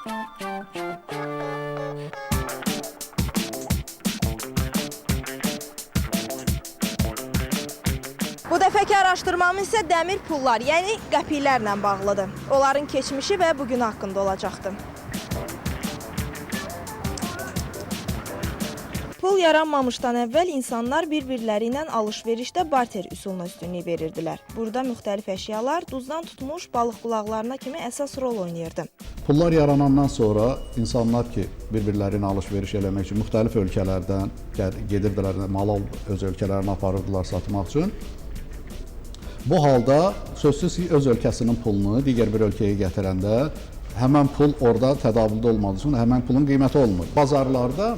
Bu dəfəki araşdırmamız isə dəmir pullar, yəni qəpiklərlə bağlıdır. Onların keçmişi və bugünü haqqında olacaqdı. Pul yaranmamışdan əvvəl insanlar bir-birləri ilə alış-verişdə barter üsuluna üstünlük verirdilər. Burada müxtəlif əşyalar duzdan tutmuş balıq qulaqlarına kimi əsas rol oynayırdı. Pullar yaranandan sonra insanlar ki, bir-birləri ilə alış-veriş eləmək üçün müxtəlif ölkələrdən gedirdilər, mal öz ölkələrinə aparırdılar satmaq üçün. Bu halda sözsüz ki, öz ölkəsinin pulunu digər bir ölkəyə gətirəndə həmən pul orada tədavüldə olmadığı üçün həmən pulun qiyməti olmur. Bazarlarda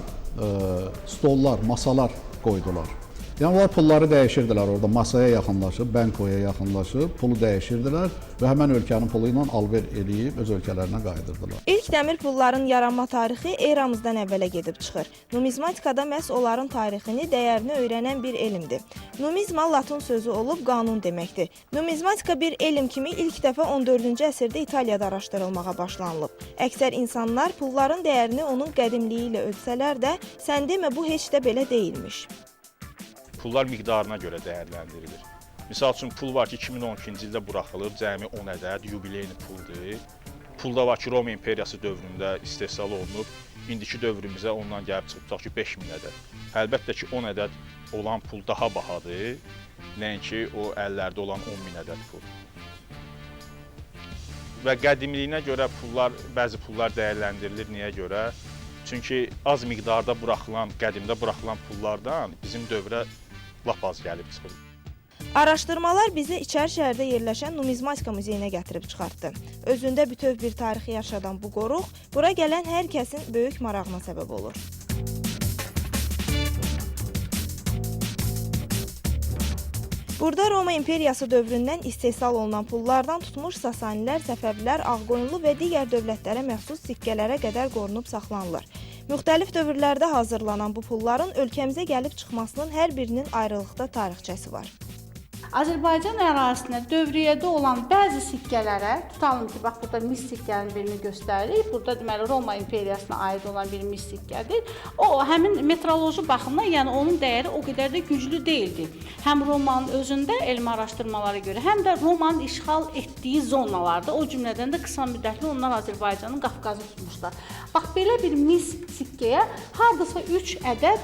stollar, masalar qoydular. Yəni onlar pulları dəyişirdilər orada, masaya yaxınlaşıb, bankoya yaxınlaşıb, pulu dəyişirdilər və həmən ölkənin pulu ilə alver eləyib öz ölkələrinə qayıdırdılar. İlk dəmir pulların yaranma tarixi eramızdan əvvələ gedib çıxır. Numizmatikada məhz onların tarixini, dəyərini öyrənən bir elmdir. Numizma latın sözü olub qanun deməkdir. Numizmatika bir elm kimi ilk dəfə 14-cü əsrdə İtaliyada araşdırılmağa başlanılıb. Əksər insanlar pulların dəyərini onun qədimliyi ilə ölçsələr də, sən demə bu heç də belə deyilmiş. Pullar miqdarına görə dəyərləndirilir. Misal üçün, pul var ki, 2012-ci ildə buraxılıb, cəmi 10 ədəd yubileyni puldur. Pul da var ki, Roma imperiyası dövründə istehsal olunub, indiki dövrümüzə ondan gəlib çıxıb, tutaq ki, 5000 ədəd. Əlbəttə ki, 10 ədəd olan pul daha bahadır, nəinki o əllərdə olan 10.000 ədəd pul. Və qədimliyinə görə pullar, bəzi pullar dəyərləndirilir. Niyə görə? Çünki az miqdarda buraxılan, qədimdə buraxılan pullardan bizim dövrə lap az gəlib çıxır. Araşdırmalar bizi İçəri şəhərdə yerləşən Numizmatika muzeyinə gətirib çıxartdı. Özündə bütöv bir tarixi yaşadan bu qoruq bura gələn hər kəsin böyük marağına səbəb olur. Burada Roma imperiyası dövründən istehsal olunan pullardan tutmuş Sasanilər, Səfəvilər, Ağqoyunlu və digər dövlətlərə məxsus sikkələrə qədər qorunub saxlanılır. Müxtəlif dövrlərdə hazırlanan bu pulların ölkəmizə gəlib çıxmasının hər birinin ayrılıqda tarixçəsi var. Azərbaycan ərazisində dövriyyədə olan bəzi sikkələrə, tutalım ki, bax burada mis sikkənin birini göstəririk. Burada deməli Roma imperiyasına aid olan bir mis sikkədir. O həmin metroloji baxımdan, yəni onun dəyəri o qədər də güclü deyildi. Həm Romanın özündə elmi araşdırmalara görə, həm də Romanın işğal etdiyi zonalarda, o cümlədən də qısa müddətli onlar Azərbaycanın Qafqazı tutmuşlar. Bax belə bir mis sikkəyə hardasa 3 ədəd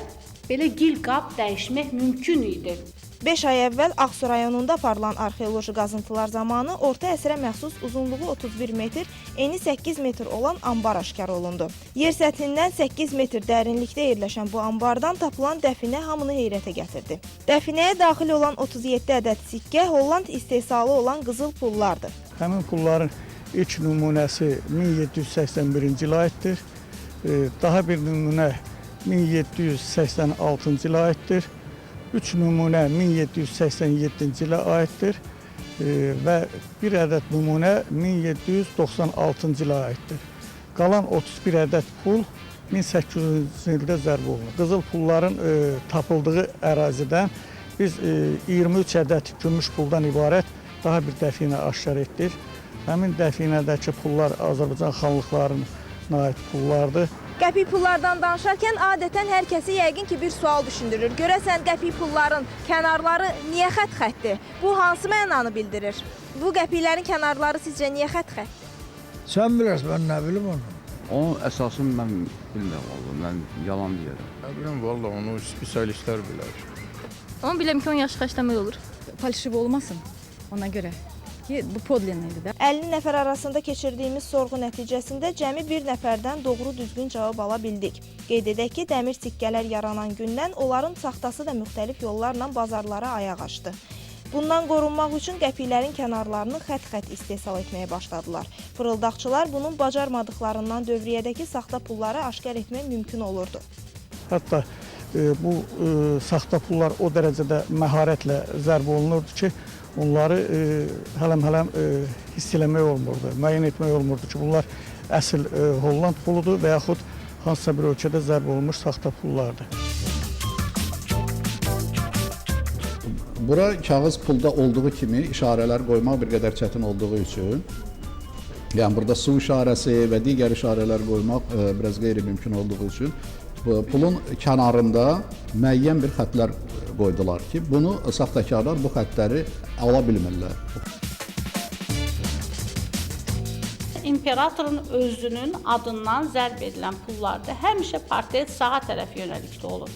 belə gil qab dəyişmək mümkün idi. 5 ay əvvəl Ağsu rayonunda aparılan arxeoloji qazıntılar zamanı orta əsrə məxsus uzunluğu 31 metr, eni 8 metr olan ambar aşkar olundu. Yer səthindən 8 metr dərinlikdə yerləşən bu ambardan tapılan dəfinə hamını heyrətə gətirdi. Dəfinəyə daxil olan 37 ədəd sikkə Holland istehsalı olan qızıl pullardır. Həmin pulların ilk nümunəsi 1781-ci ilə aiddir. Daha bir nümunə 1786-cı ilə aiddir. 3 nümunə 1787-ci ilə aiddir və bir ədəd nümunə 1796-cı ilə aiddir. Qalan 31 ədəd pul 1800-cü ildə zərb olunur. Qızıl pulların tapıldığı ərazidən biz 23 ədəd gümüş puldan ibarət daha bir dəfinə aşkar etdik. Həmin dəfinədəki pullar Azərbaycan xanlıqlarına aid pullardır. Qəpik pullardan danışarkən adətən hər kəsi yəqin ki bir sual düşündürür. Görəsən qəpik pulların kənarları niyə xətt-xəttdir? Bu hansı mənanı bildirir? Bu qəpiklərin kənarları sizcə niyə xətt-xəttdir? Sən bilərsən, mən nə bilim onu. Onun əsasını mən bilmirəm vallah, mən yalan deyirəm. Nə bilim vallah, onu spesialistlər bilər. Onu biləm ki, 10 yaş xərcləmək olur. Falşiv olmasın ona görə. Ki, bu podlin idi də. 50 nəfər arasında keçirdiyimiz sorğu nəticəsində cəmi bir nəfərdən doğru düzgün cavab ala bildik. Qeyd edək ki, dəmir sikkələr yaranan gündən onların saxtası da müxtəlif yollarla bazarlara ayaq açdı. Bundan qorunmaq üçün qəpiklərin kənarlarını xətt-xətt istehsal etməyə başladılar. Fırıldaqçılar bunun bacarmadıqlarından dövriyyədəki saxta pulları aşkar etmək mümkün olurdu. Hətta bu saxta pullar o dərəcədə məharətlə zərb olunurdu ki, onları hələm-hələm hiss eləmək olmurdu, müəyyən etmək olmurdu ki, bunlar əsl Holland puludur və yaxud hansısa bir ölkədə zərb olunmuş saxta pullardır. Bura kağız pulda olduğu kimi işarələr qoymaq bir qədər çətin olduğu üçün Yəni burada su işarəsi və digər işarələr qoymaq biraz qeyri-mümkün olduğu üçün bu pulun kənarında müəyyən bir xətlər qoydular ki, bunu saxtakarlar bu xətləri ala bilmirlər. İmperatorun özünün adından zərb edilən pullarda həmişə portret sağa tərəf yönəlikdə olur.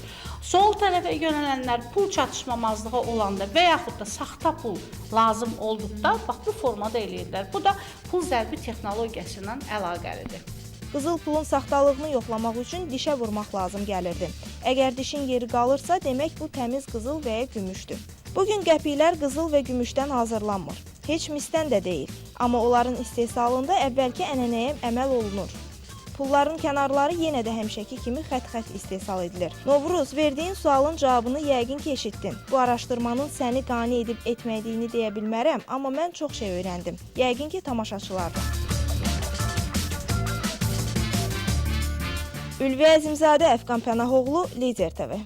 Sol tərəfə yönələnlər pul çatışmamazlığı olanda və yaxud da saxta pul lazım olduqda bax bu formada eləyirlər. Bu da pul zərbi texnologiyası ilə əlaqəlidir. Qızıl pulun saxtalığını yoxlamaq üçün dişə vurmaq lazım gəlirdi. Əgər dişin yeri qalırsa, demək bu təmiz qızıl və ya gümüşdür. Bugün qəpiklər qızıl və gümüşdən hazırlanmır. Heç misdən də deyil. Amma onların istehsalında əvvəlki ənənəyə əməl olunur. Pulların kənarları yenə də həmişəki kimi xətt-xətt istehsal edilir. Novruz, verdiyin sualın cavabını yəqin ki eşitdin. Bu araşdırmanın səni qane edib etmədiyini deyə bilmərəm, amma mən çox şey öyrəndim. Yəqin ki, tamaşaçılar da. Ülvi Əzimzadə, Əfqan Pənahoğlu, Lider TV.